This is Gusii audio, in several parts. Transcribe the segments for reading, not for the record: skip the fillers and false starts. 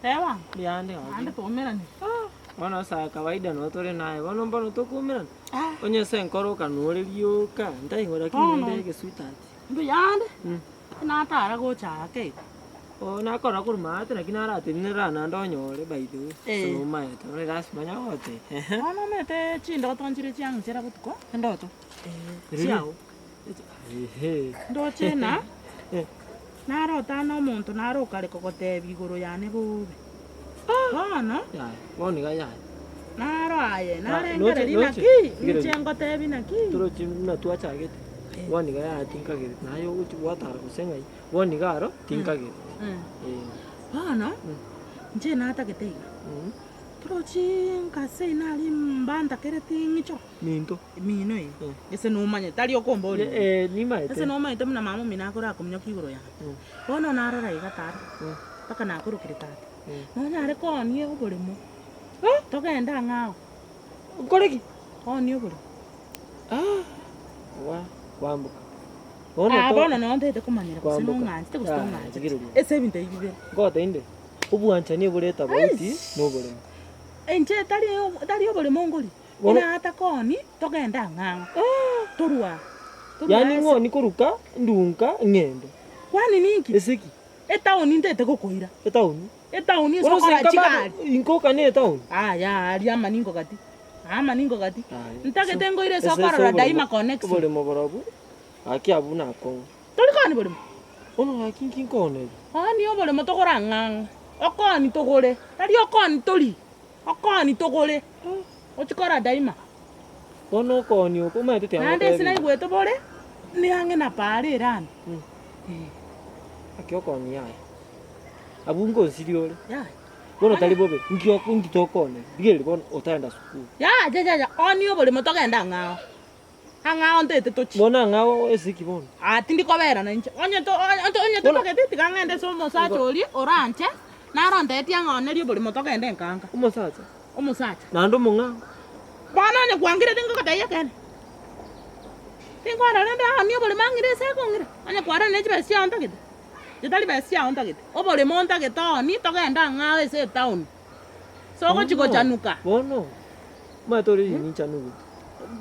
Teba. Mbuya ande gaki. Naende twaumeranire. Bono ase aya kawaida noo tore naye bono mbono tokoumerana. Onye ase enkoro okanore rioka ntaigo lakini Bono. rende egesweetheart. Mbuya ande, natara gocha ake iga. Oo nakora korwa maate naki naratenene rara naende onyore by the way. Eh. Ase nomaete bono erasima onye goteba ehe. Bono omanyete chindoto nchire chiang'inchera botuko. Endoto? Eh, Riria? chiao. Ehe. Ndoche ng'a, Eh. narotana omonto nare okare kogotebia igoro yane bobe. Bono, Yaya, bono iga yaya. naro aye, Na- narengereria noche- noche, naki, rigereria. inche ngotebia naki. Torochi buna twachagete, bono iga yaya tinkagereti, naye ogochi gwatara gose ng'ai, bono iga aro tinkagereti. Eh. Bono, inche natagete iga, torochi nkase ime aria mbantakereti ng'icho. Minto. Mino eye, gese nomanyete, tari okomboria oyo. Eh, nimaete. Ase nomanyete buna mama omino akorakominyokia igoro yane. Bono narora iga tata, mpaka nakorokire tata, nonyare koonia oboremo, togende ang'e ao. Nkore ki? Oonie oboremo. Ah, wa, kwamboka. Bono Ah, to- bono noo ntagete komanyera gose Kwamboka. nong'anchete gose Ah, tong'ancheti, rigereria. ase ebinto ebi bibere. Ngote inde, obwanchani ebore etabauti na oboremo. Inche tari tari oboremo ngori. Bono- Buna atakoni, togende ang'ang'o, torue aa, torue Yaani ase. ng'oni koruka ndunka ng'ende. Kwani ninki? Ase ki? Etaoni ntete gokoira. Etaoni? Etaoni ase Bono okora ase nka bado chigari. inkoka ne etaoni? Aya aria amaningo gati, aa amaningo gati. Aya, Ntagete so- nkoire ase ase- ase okorora oboremo- Daima Connection. Oboremo borobwo, gaki abwo nakong'u. Tori koni boremo? Bono gaki nki nkoneria? Oonia oboremo togore ang'ang'o, okoni togore, tari okoni tori. Okooni togore, ochie kora daima. Bono okooni oko omanyete tiga Naende ase ngotebi. naigwete bore, niang'e na paara ere ande. Eh. Gaki okooni yaya. Abwo ngonsiria ore. Yaya. Bono tari bobe, nki oko nki tokooneria? Rigereria bono otaenda sukuru. Yaya yaya, oonia oboremo togende ang'ao. Ang'ao ntaete tochie. Bono ang'ao ase ki bono? Aa tindi kobera nainche. Onye to onye Bono- totageti tiga ng'ende ase omosacha oria oranche, naro ontebetie ang'onerie oborimo togende nkanka. Omosacha? Omosacha. Naende omong'ao? Bono onye kwangire tingogotebia ekeene. Tinkwarora rende aonie oborimo ang'ire ase akong'ira. Onye kwarora ne chibesa chiao ntagete, inche tari besa chiao ntagete, oborimo ntagete oonie togende ang'ao ase etown. Ase ogochia gochanuka. Bono, omanyete ore rinini nchanugete.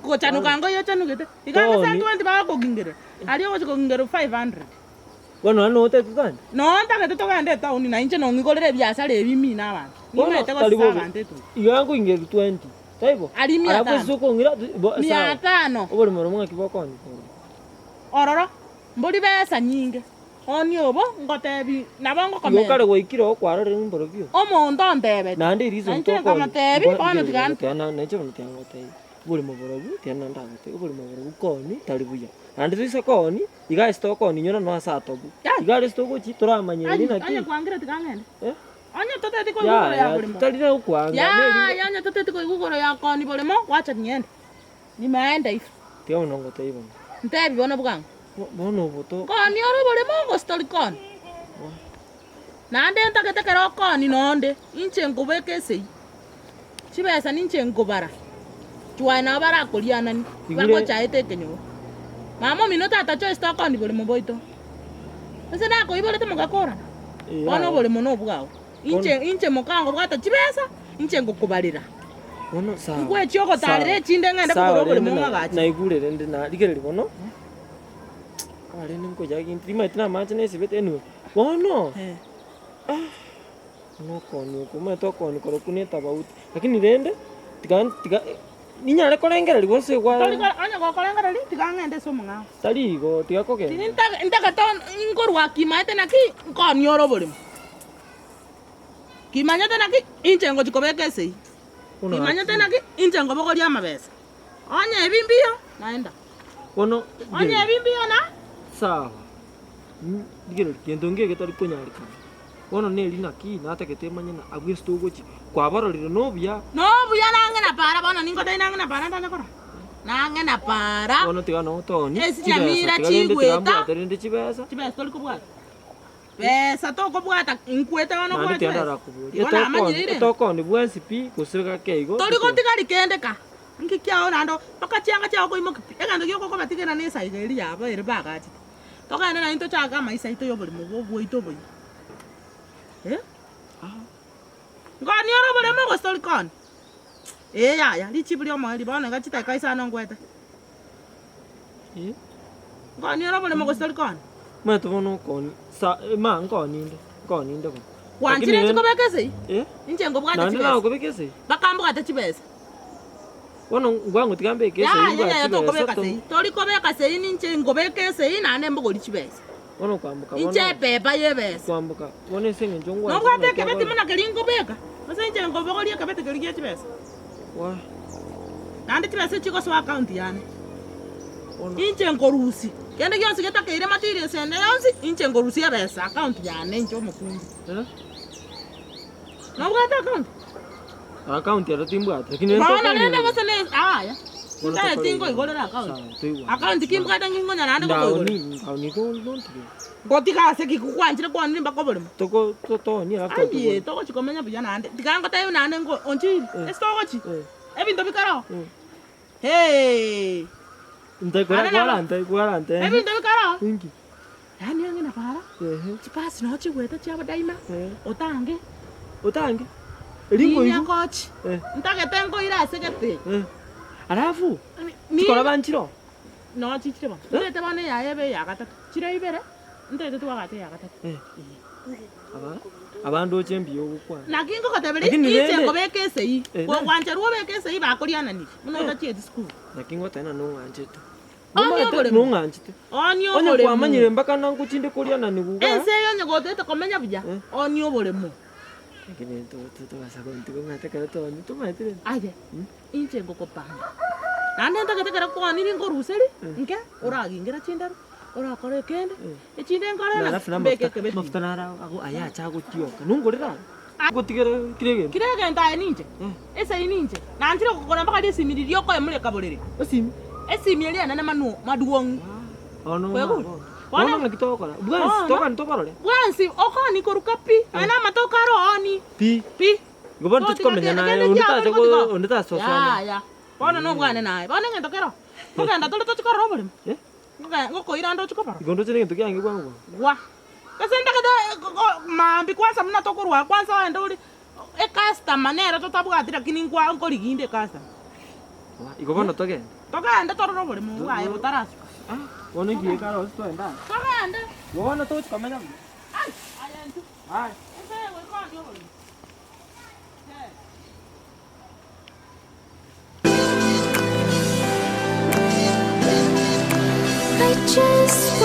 Gochanuka ngoyio ochanugete. Iga Toni. ase 20 bagokogingerera, aria ogochia kogingerwa 500. Bono naende notagete togende? Noo ntagete togende etaoni na inche nong'igorere ebiasara ebi mine abanto. Bono Nimanyete tari gosesa bobe. abanto etuka. Iga nkoingerwa 20, taibo? Aria mia Alafu tano. ase okong'ira bo Mia sawa. tano. Oboremo oromo ng'aki bokonya ororo? Ororo, mbori besa nyinge. Oonie obo, ngotebi, nabo Igo ngokomenta. kare gwaikire oo kwarorire ng'imborobio. Omonto ontebeti. Naende eriso Na inche ntokonya. nkamotebi, bono tiga ntwe. Nainche bono tiga ngotebi, oboremo borobwo tiga naende ndagotebi, oboremo borobwo kooni tari buya. Naende toise kooni, iga ase tokooni inyora noe ase atobu. Iga aria ase togochi toramanyereri Aye, naki. onye kwangire tiga ng'ende. Eh? Onye toteti koigwa igoro ya Yaya, boremo. tari na okwanga, Yaya, neri- onye toteti koigwa igoro ya kooni boremo, wacha ning'ende. Nimeenda iga. Tiga bono ngotebi bono. Ntebi bono bwango. Bono oboto. Koni ore oboremo gose tori koni? Naende ntagete kera okoni nonde, inche nkobeka esegi. Chibesa ninche nkobara. Chwaye nabo barakorianani, Igure- bagochaete ekenyoro. Mama omino tata choice tokoni boremo bwaito. Ase nakoiborete mogakorana. Eh, Bono yaya. oboremo nobwao. Inche inche mokango bwata chibesa, inche ngokobarera. Bono sawa. Ngwechia ogotarera Sawa. echinde ng'ende Sawa, kogora oboremo rende na- ng'agache. Naigure rende na rigereria bono. Ah, rende nkoyage intwe rimaete na amache nesibete anyway. Bono, Eh. ah, nokoni oko, omanyete okoni korokwo na etabauti. Lakini rende, tiga tiga ninyare korengereria gose gwa Tori kore onye gokorengereria tiga ng'ende ase omong'ao. tari igo, tiga kogenda. Tiri ntage ntagete nkorwa kimaete naki, nkoni ore oboremo. Kimanyete naki inche ngochia kobeka esegi, Bono kimanyete gaki. naki inche nkobogoria amabesa. Onye ebi mbiyo, naenda. Bono Onye ebi mbiyo na. Sawa, rigereria gento nge getari konyarekana. Bono neri naki natagete manye na abwo ase togochia, kwabarorire nobuya. Nobuya nang'e na para bono ningotebi nang'e na para ntanye korora. Nang'e na para. Bono tiga notoni Esi chibesa, nyamira tiga rende tiga chigweta. mbwate rende chibesa. Chibesa tori kobwata. Besa tokobwata, nkwete bono Naende obwate tiga besa. ndarakoborie, Igo namanyire etokoni ire. etokoni bwensi pi gose gake igo. Tori gotigari kende ka, nki kiao naende mpaka chianga chiao okoimokia pi, egento gioka okobatigera na esaiga eria yabo ere bagachete. Togende naintwe tochake amaisa aito ya oborimo obo bwaito oboyia. Eh? Nkoonie ore oboremo gose tori koonia? Ee yaya, richibu ri'omoerio bono iga chidakika isano ngwete. Eh? Nkoonie ore oboremo gose tori koonia? Omanyete bono okoonia, sa ma nkoonie inde, nkoonie inde bono. Gwanchire Lakini inche rende- kobeka esegi? Eh? Inche nkobwate Naende chibesa. nagokobeka esegi? Mpaka mbwate chibesa. Bono nkwangotiga mbeke esegi Yaya mbwate yaya chibesa tokobeka to- sei. Tori kobeka sei ninche nkobeka esei naende mbogori chibesa. Bono kwamboka bono. Inche epepa y'ebesa. Kwamboka bono ase eng'encho ngwanchire Nobwate naki ekebeti okora. buna keria nkobeka? Ase inche nkobogoria ekebeti keria gie chibesa. Wa. Naende chibesa chigosoa account yane. Bono. Inche nkorusia. Kende gionsi getakeire materials ende yonsi, inche nkorusia ebesa account yane inche omokungu. Eh? Nobwate account? Account ero timbwati, lakini Bono ntokonyora. rende gose ne aya. Bono Ntaye tokore igo. tinkoigorera account. Sawa, toigwane. Account ki mbwate ng'ing'onya naende gokoigorera. Ndaoni, ndaoni nontige. Ngotiga ase ki gwanchire kwanire mpaka oboremo. Toko totoni alafu Aye, totugore. togochi komenya buya naende. Tiga ngotebi naende ngo onchiri. Eh. Ase togochi. Eh. Ebinto bikaroo. Eh. Hee. Ntaikora Naende nabo- kwarante kwarante. Ebinto bikaroo. Inki? Yaani ang'e na para. Ehe. Chibasi noo chigwete chiabo daima. Eh. Otange. Otange. Eri nkoigwa. Ninyakochi. Eh. Ntagete nkoire ase gete. Eh. Alafu Ni- chikora banchire oo. Noo chichire bono. Ntagete bono eyaye ebe eya gatato. Chire ibere, ntagete twagate eya gatato. Eh. Aba abandoche mbuya ogokwana. Naki ngogoteberia, Lakini inche rende- nkobeka esegi. Eh, Gwancherwa obeke esegi bakoriananirie, buna otachieti sukuru. Naki ngoteba ng'a nong'anchete. Onye Nomanyete oboremo. nong'anchete. Onie Onye oboremo. kwamanyire mpaka nangochinde koriananigwa igaa. Ense eye onye gotete komenya buya, Eh. onie oboremo. Lakini tobasa gontiga omanyete ekero twaonire tomaete rende. Aye, inche ngokopanga. Naende ntagete ekero kwaonire nkoruserie, nke, oragingera chindaru, orakore ekende, echinde nkore Na na alafu na mbeke amafuta, ekebeti. amafuta naro ago ayache agotioka, nongorere aye? Ngotigere kera egento. Kera egento aye ninche, esegi ninche, nanchire gokogora mpaka risimi riria okoemureka borere. Esimi? Esimi eria enene manuo maduong'u. Bono Kwegure? bono. Bono- Bono ng'aki togokora? Bwensi Bono. tokogani tobarore? Bwensi okoni koruka pi, aye na amatoke aro ooni Pi. pi. Igo bono Totiga tochikomenya kende naye, kende onde kiabo tacha gotiga. go onde tasosoana. Yaya, bono nobwane naye. Bono egento kero, nkogenda tore tochi korora oboremo, Eh? Nkoge ngokoira ande ochi koborora. Igo ndoche negento kiange bwango bwango. Gwa. Gose ntagete maambia kwanza buna tokorwa aa kwanza ogende ore ecustomer nere totabwati lakini nkwa nkorigia inde ecustomer. Igo bono togende. Togende torore oboremo bwaye botarasuka. Bono ekiya ekare gose togende aa. Togende. Igo bono togochi komenya buya. Ai, aye intwe. Aye. Ense eye goika onde oboremo. Eh. I just